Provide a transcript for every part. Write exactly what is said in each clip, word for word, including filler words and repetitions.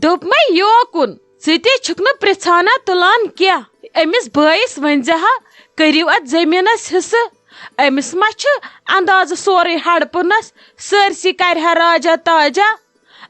دوٚپمَے یوکُن، ژٕ تہِ چھُکھ نہٕ پرٛژھانا تُلان کینٛہہ۔ أمِس بٲیِس ؤنۍ زِ ہا، کٔرِو اَتھ زٔمیٖنَس حصہٕ۔ أمِس ما چھُ اندازٕ سورُے ہڑپُنَس؟ سٲرسٕے کَرِ ہا راجا تاجا۔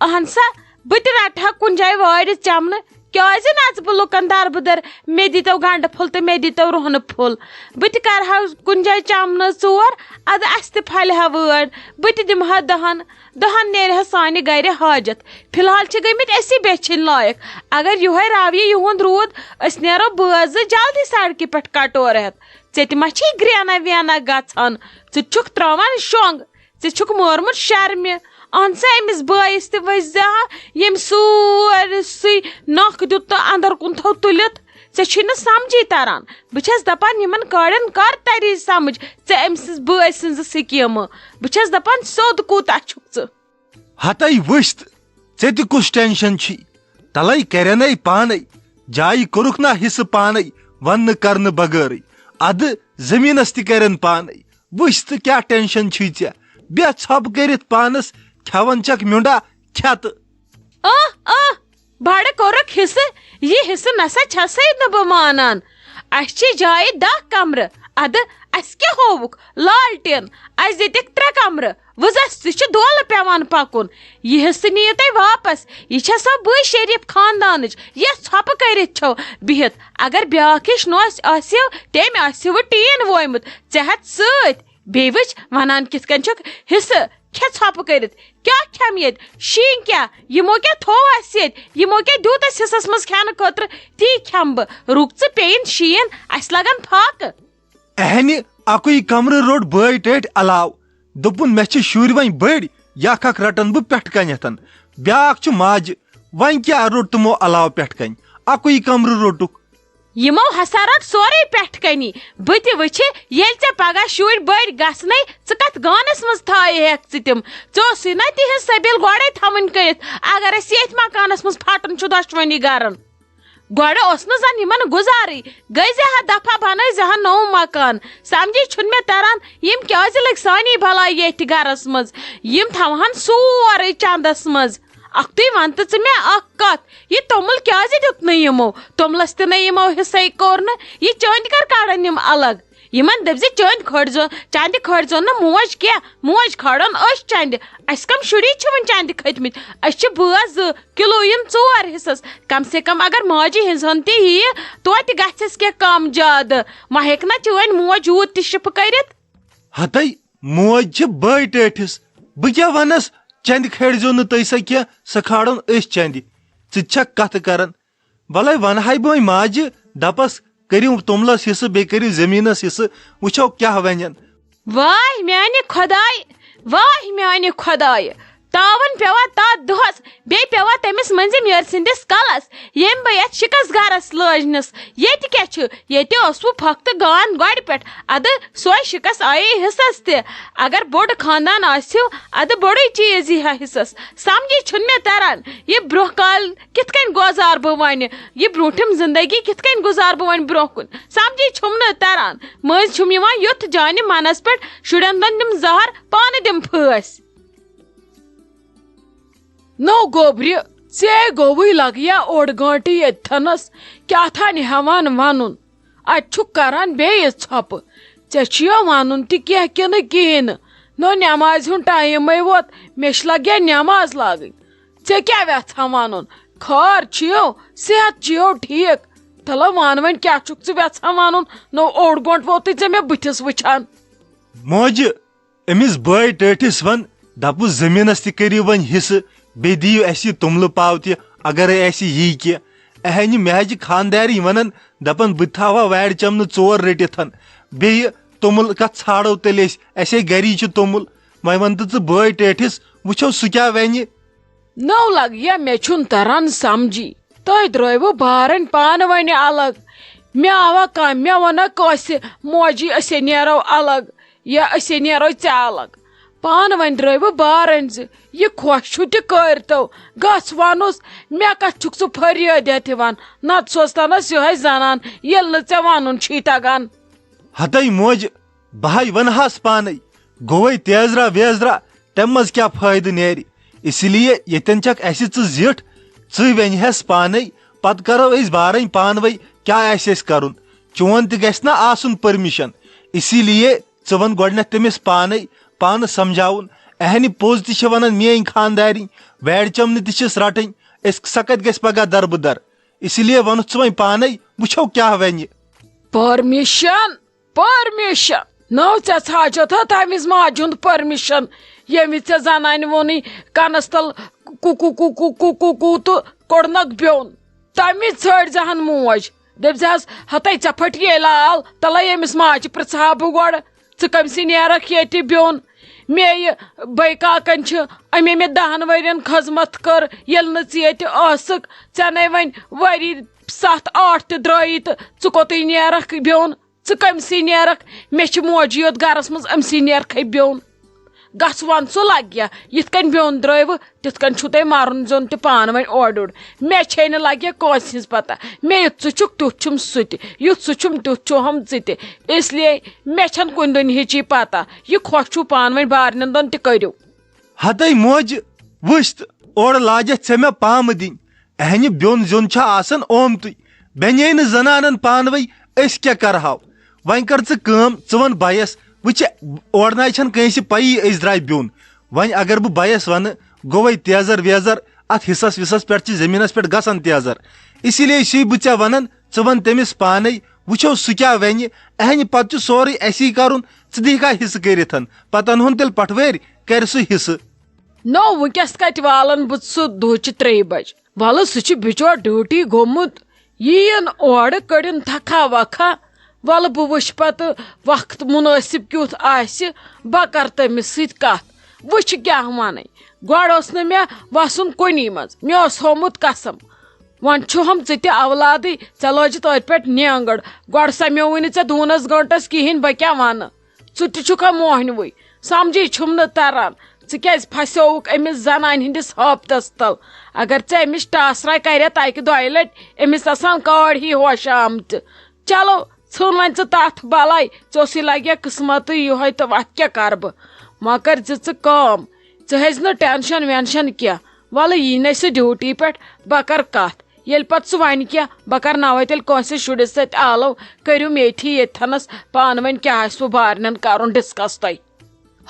اہن سا، بہٕ تہِ رَٹہٕ ہا کُنہِ جایہِ وٲرِتھ چَمنہٕ۔ کیٛازِ نَژٕ بہٕ لُکَن دَربٕدَر، مےٚ دیٖتو گَنٛڈٕ پھوٚل تہٕ مےٚ دیٖتو رُہنہٕ پھوٚل؟ بہٕ تہِ کَرٕ ہا کُنہِ جایہِ چَمنہٕ ژور، اَدٕ اَسہِ تہِ پھَلہِ ہا وٲر۔ بہٕ تہِ دِمہٕ ہا دَہَن، دَہَن نیرِ ہا سانہِ گَرِ حاجت۔ فی الحال چھِ گٔمٕتۍ أسی بیٚچھِنۍ لایق۔ اگر یِہوٚے راویہِ یِہُنٛد روٗد، أسۍ نیرو بٲژ زٕ جلدی سڑکہِ پٮ۪ٹھ کٹورٕ ہٮ۪تھ۔ ژےٚ تہِ ما چھے گرٛینہ وینہ گژھان؟ ژٕ تہِ چھُکھ ترٛاوان شۄنٛگ، ژےٚ چھُکھ مورمُت شرمہِ۔ اہن سا، أمِس بٲیِس تہِ ؤسۍ زِ ہا، ییٚمۍ سورسٕے نکھ دیُت تہٕ اندر کُن تھوٚو تُلِتھ۔ ژےٚ چھُے نہٕ سمجھی تران۔ بہٕ چھَس دپان، یِمن کورٮ۪ن کر تری سمجھ ژےٚ أمۍ سٕنٛز بٲے سٕنٛزٕ سکیٖمہٕ۔ بہٕ چھَس دپان، سیوٚد کوٗتاہ چھُکھ ژٕ؟ ہتے وٕچھ تہٕ، ژےٚ تہِ کُس ٹینشن چھی؟ تلے کرنے پانے، جایہِ کوٚرُکھ نا حصہٕ پانے، وننہٕ کرنہٕ بغٲرٕے۔ ادٕ زٔمیٖنس تہِ کرن پانے۔ وٕچھ تہٕ کیٛاہ ٹینشن چھی ژےٚ؟ بیٚہہ ژھۄپہٕ کٔرِتھ پانس، کھٮ۪وان چھکھ میُنڈا کھٮ۪تہٕ۔ آہ، آہ، بڑٕ کوٚرُکھ حصہٕ، یہِ حصہٕ نسا چھسے نہٕ بہٕ مانان۔ اسہِ چھِ جایہِ دَہ کمرٕ، ادٕ اسہِ کیٛاہ ہووُکھ؟ لالٹین، اسہِ دِتِکھ ترٛےٚ کمرٕ، وٕزس تہِ چھُ دولہٕ پٮ۪وان پکُن۔ یہِ حصہٕ نِیِو تُہۍ واپس، یہِ چھےٚ سۄ بٕے شریف خاندانٕچ، یۄس ژھۄپہٕ کٔرِتھ چھو بِہِتھ۔ اگر بیٛاکھ ہِش نوٚس آسہِ ہو، تٔمۍ آسہِ ہو ٹیٖن وویمُت ژےٚ ہٮ۪تھ سۭتۍ۔ بیٚیہِ وٕچھ، ونان کِتھ کٔنۍ چھُکھ حصہٕ، کھےٚ ژھۄپہٕ کٔرِتھ۔ کیٛاہ کھٮ۪مہٕ ییٚتہِ؟ شیٖن کیٛاہ؟ یِمو کیٛاہ تھوو اَسہِ ییٚتہِ؟ یِمو کیٛاہ دیُت اَسہِ حصس منٛز کھٮ۪نہٕ خٲطرٕ؟ تی کھٮ۪مہٕ بہٕ۔ رُک ژٕ، پیٚیِن شیٖن، اَسہِ لگن پھاکہٕ۔ اہنہِ اکُے کمرٕ روٚٹ بٲے ٹٲٹھۍ علاوٕ۔ دوٚپُن، مےٚ چھِ شُرۍ وۄنۍ بٔڑۍ، یہِ اکھ اکھ رٹن بہٕ پٮ۪ٹھٕ کنٮ۪تھن۔ بیٛاکھ چھُ ماجہِ، وۄنۍ کیٛاہ روٚٹ تِمو علاوٕ پٮ۪ٹھٕ کنہِ؟ اکُے کمرٕ روٚٹُکھ۔ یِمو ہسا رٔٹ سورُے پٮ۪ٹھٕ کنی۔ بہٕ تہِ وٕچھِ، ییٚلہِ ژےٚ پگاہ شُرۍ بٔڑۍ گژھنَے، ژٕ کتھ گانس منٛز تھایہِ ہٮ۪کھ ژٕ تِم؟ ژےٚ اوسُے نا تِہنٛز سبیل گۄڈے تھاوٕنۍ کٔرِتھ، اگر اسہِ ییٚتھۍ مکانس منٛز پھٹُن چھُ دۄشوٕنی گرن۔ گۄڈٕ اوس نہٕ زن یِمن گُزارٕے، گٔے زِ ہا دفعہ بنٲے زِ ہا نوٚو مکان۔ سمجھی چھُنہٕ مےٚ تران، یِم کیازِ لٔگۍ سانی بلاے ییٚتھۍ گرس منٛز؟ یِم تھاوہن سورُے چندس منٛز۔ اکھتُے ون تہٕ ژٕ مےٚ اکھ کتھ، یہِ توٚمُل کیازِ دیُت نہٕ یِمو؟ توٚملس تہِ نہٕ یِمو حصے کوٚر نہٕ، یہِ چٔنٛدۍ کر کڑن یِم الگ؟ یِمن دٔپۍ زِ چٔنٛدۍ کھٲلۍزیو، چندِ کھٲلۍزیو نہٕ موج کینٛہہ، موج کھالن أسۍ چندِ۔ اسہِ کم شُری چھِ وۄنۍ چندِ کھٔتۍ مٕتۍ؟ أسۍ چھِ بٲژ زٕ، کِلوٗ یِن ژور حصس۔ کم سے کم اگر ماجہِ ہٕنٛز ہن تہِ ییہِ، توتہِ گژھٮ۪س کینٛہہ کم زیادٕ۔ وۄنۍ ہیٚکہِ نا چٲنۍ موج یوٗت تہِ شِفہٕ کٔرِتھ؟ ہتے، موج چھِ بٲے ٹٲٹھِس۔ بہٕ کیٛاہ ونس، چندِ کھٲلۍزیو نہٕ تُہۍ سۄ کینٛہہ، سۄ کھالن أسۍ چندِ۔ ژٕ تہِ چھکھ کتھٕ کران۔ ولے ونہٕ ہاے بہٕ وۄنۍ ماجہِ، دپس، کٔرِو توٚملس حصہٕ، بیٚیہِ کٔرِو زٔمیٖنس حصہٕ، وٕچھو کیٛاہ ونن۔ واے میانہِ خۄداے، واے میانہِ خۄدایہِ، تاوَن پیوٚوا تَتھ دۄہَس، بیٚیہِ پیوٚوا تٔمِس مٔنٛزِم یٲرۍ سٕنٛدِس کَلَس، ییٚمۍ بہٕ یَتھ شِکَس گَرَس لٲجنَس۔ ییٚتہِ کیٛاہ چھُ؟ ییٚتہِ اوسوٕ پھۄکھ تہٕ گان گۄڈٕ پٮ۪ٹھ، اَدٕ سۄے شِکَس آیے حِصَس تہِ۔ اگر بوٚڑ خاندان آسہِ ہیوٗ، اَدٕ بوٚڑُے چیٖز یی ہا حِصَس۔ سَمجھی چھُنہٕ مےٚ تَران، یہِ برٛونٛہہ کال کِتھ کٔنۍ گُزار بہٕ وۄنۍ؟ یہِ برٛونٛٹھِم زِندگی کِتھ کٔنۍ گُزار بہٕ وۄنۍ برٛونٛہہ کُن؟ سَمجھی چھُم نہٕ تَران۔ مٔنٛزۍ چھُم یِوان یُتھ جانہِ مَنَس پٮ۪ٹھ، شُرٮ۪ن دَن دِم زَہر، پانہٕ دِم پھٲسۍ۔ نو گوبرِ، ژے گوٚوُے لگیا اوٚڑ گٲنٹہٕ ییٚتھنس، کیٛاہ تھانۍ ہٮ۪وان ونُن؟ اتہِ چھُکھ کران بیٚیہِ ژھۄپہٕ۔ ژےٚ چھُیا ونُن تہِ کینٛہہ کِنہٕ کِہیٖنۍ نہٕ؟ نو نٮ۪مازِ ہُنٛد ٹایمے ووت، مےٚ چھِ لگیا نٮ۪ماز لاگٕنۍ۔ ژےٚ کیٛاہ وٮ۪ژھان ونُن؟ خٲر چھِیو؟ صحت چھِیو ٹھیٖک؟ تلہ ون وۄنۍ، کیٛاہ چھُکھ ژٕ وٮ۪ژھان ونُن؟ نو اوٚڑ گٲنٹہٕ ووتُے ژےٚ مےٚ بٕتھِس وٕچھان۔ موجہِ، أمِس بٲے ٹٲٹھِس وَن، دَپُس، زٔمیٖنَس تہِ کٔرِو وۄنۍ حِصہٕ، بیٚیہِ دِیِو اَسہِ یہِ توٚملہٕ پاو تہِ، اگرے اَسہِ یی کینٛہہ۔ اَہَنہِ مےٚ حظ چھِ خانٛدارِنۍ وَنان، دَپان، بہٕ تہِ تھاوہا وارِ چَمنہٕ ژور رٔٹِتھ۔ بیٚیہِ توٚمُل کَتھ ژھانٛڈو تیٚلہِ أسۍ؟ اَسے گَری چھُ توٚمُل۔ وۄنۍ وَن تہٕ ژٕ بٲے ٹٲٹھِس، وٕچھو سُہ کیٛاہ وَنہِ۔ نو لگیا، مےٚ چھُنہٕ تران سمجھی۔ تُہۍ درٲیوٕ بارٕنۍ پانہٕ ؤنۍ الگ۔ مےٚ آوا کانٛہہ، مےٚ ووٚنا کٲنٛسہِ موجی، أسے نیرو الگ یا أسے نیرو ژےٚ الگ۔ پانہٕ ؤنۍ درٲیوٕ بارٕنۍ زِ یہِ خۄش چھُ تہِ کٔرۍتو۔ گژھ وَنُس، مےٚ کتھ چھُکھ ژٕ فریٲدیہ دِوان؟ نتہٕ سوزتنس یِہوٚے زنان، ییٚلہِ نہٕ ژےٚ وَنُن چھُے تگان۔ ہتے موج، بہٕ ہاے ونہٕ ہس پانے، گوٚوے تیزرا ویزرا، تمہِ منٛز کیٛاہ فٲیدٕ نیرِ؟ اسی لیے ییٚتٮ۪ن چھکھ اسہِ ژٕ زِٹھ، ژٕے ونہِ ہس پانے، پتہٕ کرو أسۍ بارٕنۍ پانہٕ وٲنۍ کیٛاہ آسہِ اَسہِ کرُن۔ چون تہِ گژھِ نہ آسُن پٔرمِشن، اسی لیے ژٕ ون گۄڈٕنٮ۪تھ تٔمِس پانے، پانہٕ سمجھاوُن۔ اہنہِ پوٚز تہِ چھِ ونان میٲنۍ خاندارِنۍ، ویڈ چمنہٕ تہِ چھِس رٹٕنۍ، أسۍ سۄ کتہِ گژھِ پگاہ دربٕدر؟ اسی لیے ووٚنُتھ ژٕ وۄنۍ پانے، وٕچھو کیٛاہ ونہِ۔ پٔرمِشن؟ پٔرمِشن؟ نو، ژےٚ ژھاجتھ تمہِ وِزِ ماجہِ ہُنٛد پٔرمِشن، ییٚمہِ وِزِ ژےٚ زنانہِ ووٚنُے کنس تل کُکُو کُکُو کُکُو کُکُو تہٕ کوٚڑنکھ بیوٚن۔ تمہِ وِزِ ژھٲڑۍ زِ ہن موج، دٔپۍ زِ ہس، ہتے ژےٚ پھٹیے لال، تلے ییٚمِس ماجہِ پرژھہٕ ہا بہٕ گۄڈٕ، ژٕ کٔمۍ سٕے نیرکھ ییٚتہِ بیوٚن؟ مے یہِ بے کاکن چھِ، أمۍ مےٚ دہن ؤرین خدمت کٔر، ییٚلہِ نہٕ ژٕ ییٚتہِ ٲسٕکھ، ژےٚ نے وۄنۍ ؤری ستھ ٲٹھ تہِ درٛایی تہٕ ژٕ کوٚتٕے نیرکھ بیوٚن؟ ژٕ کٔمۍ سٕے نیرکھ؟ مےٚ چھِ موجی یوت گرس منٛز، أمۍ سٕے نیرکھے بیوٚن۔ گژھ وَن ژٕ لگیا، یِتھ کٔنۍ بیوٚن درٛٲیوٕ، تِتھ کٔنۍ چھُو تۄہہِ مَرُن زیُن تہِ پانہٕ وۄنۍ اورٕ یورٕ۔ مےٚ چھے نہٕ لگیا کٲنٛسہِ ہٕنٛز پتہ۔ مےٚ یُتھ ژٕ چھُکھ، تیُتھ چھُم سُہ تہِ، یُتھ سُہ چھُم، تیُتھ چھُہم ژٕ تہِ۔ اس لیے مےٚ چھَنہٕ کُنہِ دُنہِچی پتہ۔ یہِ خۄش چھُو پانہٕ وۄنۍ بارنٮ۪ن دۄن، تہِ کٔرِو۔ ہتے موجہِ، وٕچھ تہٕ اورٕ لاجتھ ژےٚ مےٚ پامہٕ دِنۍ۔ اہنہِ بیوٚن زیُن چھُ آسان آمتُے۔ بنے نہٕ زنانن پانہٕ وٲنۍ، أسۍ کیٛاہ کرہاو؟ وۄنۍ کر ژٕ کٲم، ژٕ وَن بَیَس، وٕچھ، اورٕ نَے چھَنہٕ کٲنٛسہِ پَیی أسۍ درٛاے بیوٚن۔ وۄنۍ اگر بہٕ بَیَس وَنہٕ، گوٚوَے تیزر ویزر، اَتھ حِصَس وِصَس پٮ۪ٹھ چھِ زٔمیٖنَس پٮ۪ٹھ گژھان تیزر۔ اسی لیے چھُے بہٕ ژےٚ وَنان، ژٕ وَن تٔمِس پانَے، وٕچھو سُہ کیٛاہ وَنہِ۔ اہنہِ پَتہٕ چھُ سورُے اَسی کَرُن، ژٕ دِکھا حِصہٕ کٔرِتھ؟ پَتہٕ اَنہون تیٚلہِ پَٹھوٲرۍ، کَرِ سُہ حِصہٕ۔ نو، وٕنکیٚس کتہِ والن بہٕ سُہ دُہچہِ ترٛیٚیہِ بجہِ؟ ولہٕ، سُہ چھُ بِچور ڈیوٹی گوٚمُت، یِیِن اورٕ، کٔڑِن تھکھا وکھا۔ ولہٕ، بہٕ وٕچھٕ پتہٕ وقت منٲسب کیُتھ آسہِ، بہٕ کرٕ تٔمِس سۭتۍ کتھ، وٕچھٕ کیٛاہ ونٕنۍ۔ گۄڈٕ اوس نہٕ مےٚ وسُن کُنی منٛز، مےٚ اوس ہومُت قسم۔ وۄنۍ چھُہم ژٕ تہِ اولادٕے، ژےٚ لٲجِتھ أتھۍ پٮ۪ٹھ نینگٕڑ۔ گۄڈٕ سمیووٕے نہٕ ژےٚ دوٗنس گٲنٹس کِہینۍ، بہٕ کیٛاہ ونہٕ؟ ژٕ تہِ چھُکھا موہنوٕے؟ سمجھے چھُم نہٕ تران، ژٕ کیٛازِ پھسیووُکھ أمِس زنانہِ ہٕنٛدِس ہٲپتس تل؟ اگر ژےٚ أمِس ٹاسراے کرے تکہِ دۄیہِ لٹہِ، أمِس آسان کاڑ ہی ہوش آمتہِ۔ چلو، ژھٕن وۄنۍ ژٕ تتھ بلاے، ژےٚ اوسُے لگیا قسمتٕے یِہوے تہٕ وتھ کیٛاہ کرٕ بہٕ؟ وۄنۍ کر زِ ژٕ کٲم، ژٕ ہیزِ نہٕ ٹینشن وینشن کینٛہہ۔ ولہٕ، یی نے سُہ ڈیوٹی پٮ۪ٹھ، بہٕ کرٕ کتھ۔ ییٚلہِ پتہٕ سُہ ونہِ کینٛہہ، بہٕ کرناوے تیٚلہِ کٲنٛسہِ شُرِس سۭتۍ آلو۔ کٔرِو میتھی ییٚتھنس پانہٕ ؤنۍ، کیٛاہ آسِوٕ بارنٮ۪ن کرُن ڈسکس تۄہہِ۔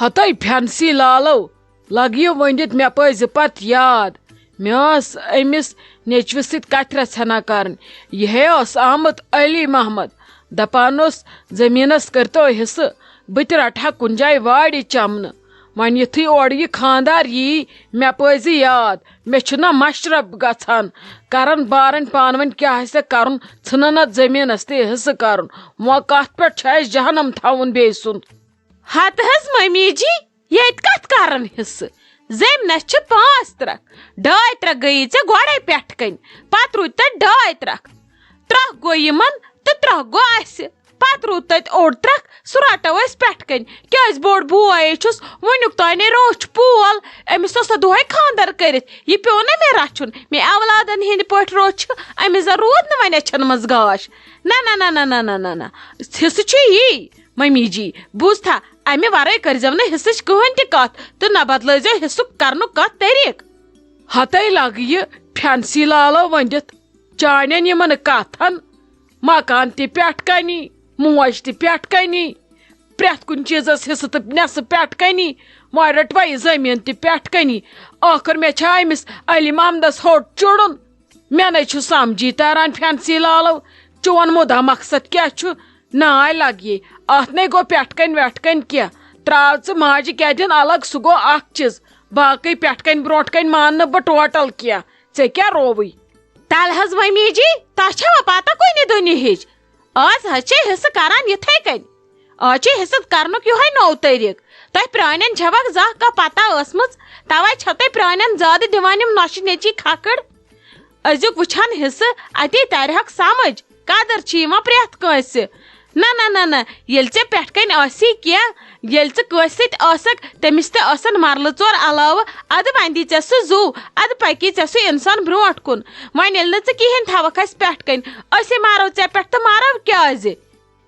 ہتے پھٮ۪نسی لالو، لگیو ؤنِتھ مےٚ پٲے زِ پتہٕ یاد۔ مےٚ ٲس أمِس نیٚچوِس سۭتۍ کتھِ رژھنا کرٕنۍ۔ یہِ ہے اوس آمُت علی محمد۔ دپان اوس، زٔمیٖنس کٔرۍتو حصہٕ، بہٕ تہِ رٹہٕ ہا کُنہِ جایہِ واڑِ چمنہٕ۔ وۄنۍ یُتھُے اورٕ یہِ خانٛدار یی، مےٚ پٲے زِ یاد، مےٚ چھُنہ مشرب گژھان۔ کرن بارن پانہٕ ؤنۍ کیٛاہ آسہِ کرُن، ژھٕنن اتھ زٔمیٖنس تہِ حصہٕ کرُن۔ وۄنۍ کتھ پٮ۪ٹھ چھُ اسہِ جہنم تھاوُن بیٚیہِ سُنٛد؟ ہتہٕ حظ ممی جی، ییٚتہِ کتھ کرن حصہٕ؟ زٔمۍ نس چھِ پانٛژھ ترکھ، ڈاے ترکھ گٔیی ژےٚ گۄڈے پٮ۪ٹھٕ کنۍ، پتہٕ روٗدۍ تتہِ ڈاے ترکھ۔ ترکھ گوٚو یِمن تہٕ ترکھ گوٚو اسہِ۔ پتہٕ روٗد تتہِ اوٚڑ ترکھ، سُہ رٹو أسۍ پٮ۪ٹھٕ کنۍ۔ کیازِ، بوٚڑ بوے چھُس، وُنیُک تام نے روٚچھ پول۔ أمِس اوس نہ دۄہے خانٛدر کٔرِتھ، یہِ پیوٚو نہ مےٚ رچھُن۔ مےٚ اولادن ہٕنٛدِ پٲٹھۍ روٚچھ، أمِس زن روٗد نہٕ وۄنۍ أچھن منٛز گاش۔ نہ نہ نہ نہ نہ نہ نہ نہ، حصہٕ چھُ یی۔ ممی جی، بوٗزتھا، امہِ ورٲے کٔرزیو نہٕ حصٕچ کٕہٕنۍ تہِ کتھ تہٕ نہ بدلٲوزیو حصُک کرنُک کانٛہہ طریٖقہٕ۔ ہتے لگہٕ یہِ پھٮ۪نسی لالو ؤنِتھ چانٮ۪ن یِمن کتھن۔ مکان تہِ پٮ۪ٹھ کنی، موج تہِ پٮ۪ٹھ کنی، پرٛٮ۪تھ کُنہِ چیٖزس حصہٕ تہٕ نٮ۪صٕف پٮ۪ٹھ کنی، وۄنۍ رٔٹوا یہِ زٔمیٖن تہِ پٮ۪ٹھ کنی۔ ٲخٕر مےٚ چھا أمِس علی محمدس ہوٚٹ چُڑُن؟ مےٚ نے چھُ سمجھی تران پھٮ۪نسی لالو، چون مُدا مقصد کیٛاہ چھُ؟ ناے لگیے، اتھ نے گوٚو پٮ۪ٹھ کنۍ وٮ۪ٹھ کنۍ کینٛہہ۔ تراو ژٕ ماجہِ کیٛاہ دِن الگ، سُہ گوٚو اکھ چیٖز۔ باقٕے پٮ۪ٹھ کنۍ برونٛٹھ کنۍ مان نہٕ بہٕ ٹوٹل کینٛہہ۔ ژےٚ کیٛاہ رووُے؟ تلہٕ حظ ممی جی، تۄہہِ چھوا پتہ کُنہِ دُنیہٕچ؟ آز حظ چھِ حصہٕ کران یِتھے کنۍ۔ آز چھِ حصہٕ کرنُک یِہوٚے نوٚو طریٖقہٕ۔ تۄہہِ پرٛانٮ۪ن چھوا زانٛہہ کانٛہہ پتہ ٲسمٕژ؟ توے چھو تۄہہِ پرٛانٮ۪ن زیادٕ دِوان یِم نۄشہِ نیٚچی کھکھٕڑ۔ أزیُک وٕچھان حصہٕ، اتی ترِ ہاکھ سمجھ، قدر چھِ یِوان پرٛٮ۪تھ کٲنٛسہِ۔ نہ نہ نہ نہ، ییٚلہِ ژےٚ پٮ۪ٹھ کنۍ آسی کینٛہہ، ییٚلہِ ژٕ کٲنٛسہِ سۭتۍ ٲسکھ، تٔمِس تہِ ٲسن مرلہٕ ژور علاوٕ، ادٕ وۄنۍ دی ژےٚ سُہ زُو، ادٕ پکی ژےٚ سُہ انسان برونٛٹھ کُن۔ وۄنۍ ییٚلہِ نہٕ ژٕ کِہینۍ تھاوکھ اسہِ پٮ۪ٹھ کنۍ، أسے مارو ژےٚ پٮ۪ٹھ تہٕ مارو کیازِ؟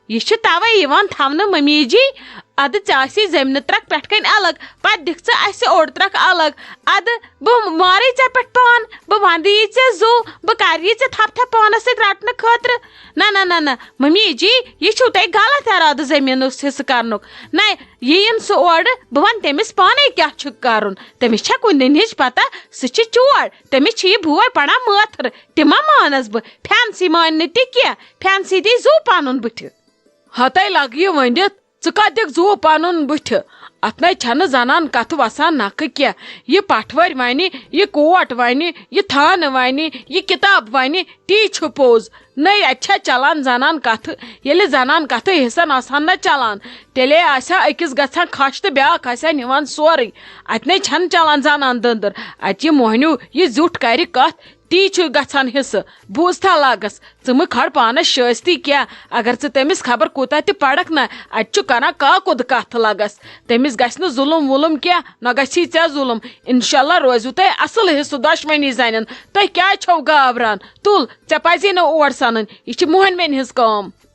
یہِ چھُ توے یِوان تھاونہٕ ممی جی، ادٕ ژےٚ آسی زٔمیٖنہٕ ترکھ پٮ۪ٹھ کنۍ الگ، پتہٕ دِکھ ژٕ اسہِ اوٚڑ ترکھ الگ۔ ادٕ بہٕ مارے ژےٚ پٮ۪ٹھ پان، بہٕ ونٛدٕ یی ژےٚ زُو، بہٕ کرٕ یی ژےٚ تھپھ تھپھ پانس سۭتۍ رٹنہٕ خٲطرٕ۔ نہ نہ نہ نہ، ممی جی، یہِ چھُو تۄہہِ غلط ارادٕ زٔمیٖنس حصہٕ کرنُک۔ نہ، یہِ یِن سُہ اورٕ، بہٕ ونہٕ تٔمِس پانے کیٛاہ چھُ کرُن۔ تٔمِس چھےٚ کُنہِ ہِنٛز پتہ، سُہ چھِ چور، تٔمِس چھِ یہِ بوے پڑان مٲتھٕر۔ تہِ ما مانس بہٕ؟ فینسی مانہِ نہٕ تہِ کینٛہہ، فینسی دی زُو پنُن بٕتھِ۔ ہتے لگہٕ یہِ ؤنِتھ، ژٕ کتھ دِکھ زُو پنُن بٕتھِ؟ اتھ نے چھنہٕ زنان کتھٕ وسان نکھٕ کینٛہہ۔ یہِ پٹھوٲرۍ ونہِ، یہِ کوٹ ونہِ، یہِ تھانہٕ ونہِ، یہِ کتاب ونہِ، تی چھُ پوٚز۔ نٔے اتہِ چھا چلان زنان کتھٕ؟ ییٚلہِ زنان کتھٕ حصن آسہٕ ہن نہ چلان، تیٚلے آسہِ ہا أکِس گژھان کھش تہٕ بیٛاکھ آسہِ ہا نِوان سورُے۔ اتہِ نے چھنہٕ چلان زنان دٔنٛدٕر۔ اتہِ یہِ مۄہنیو یہِ زیُٹھ کرِ کتھ، تی چھُ گژھان حصہٕ۔ بوٗزتھا لگس، ژٕ مہٕ کھڑ پانس شٲستی کینٛہہ۔ اگر ژٕ تٔمِس خبر کوٗتاہ تہِ پرکھ نہ، اتہِ چھُ کران کاکُد کتھ لگس۔ تٔمِس گژھِ نہٕ ظُلُم وُلُم کینٛہہ، نہ گژھی ژےٚ ظُلُم۔ انشاءاللہ روزِوٕ تۄہہِ اصل حصہٕ دۄشوٕنی زنٮ۪ن۔ تۄہہِ کیٛازِ چھو گابران؟ تُل، ژےٚ پزی نہٕ اور سنٕنۍ، یہِ چھِ مۄہنوٮ۪ن ہٕنٛز کٲم۔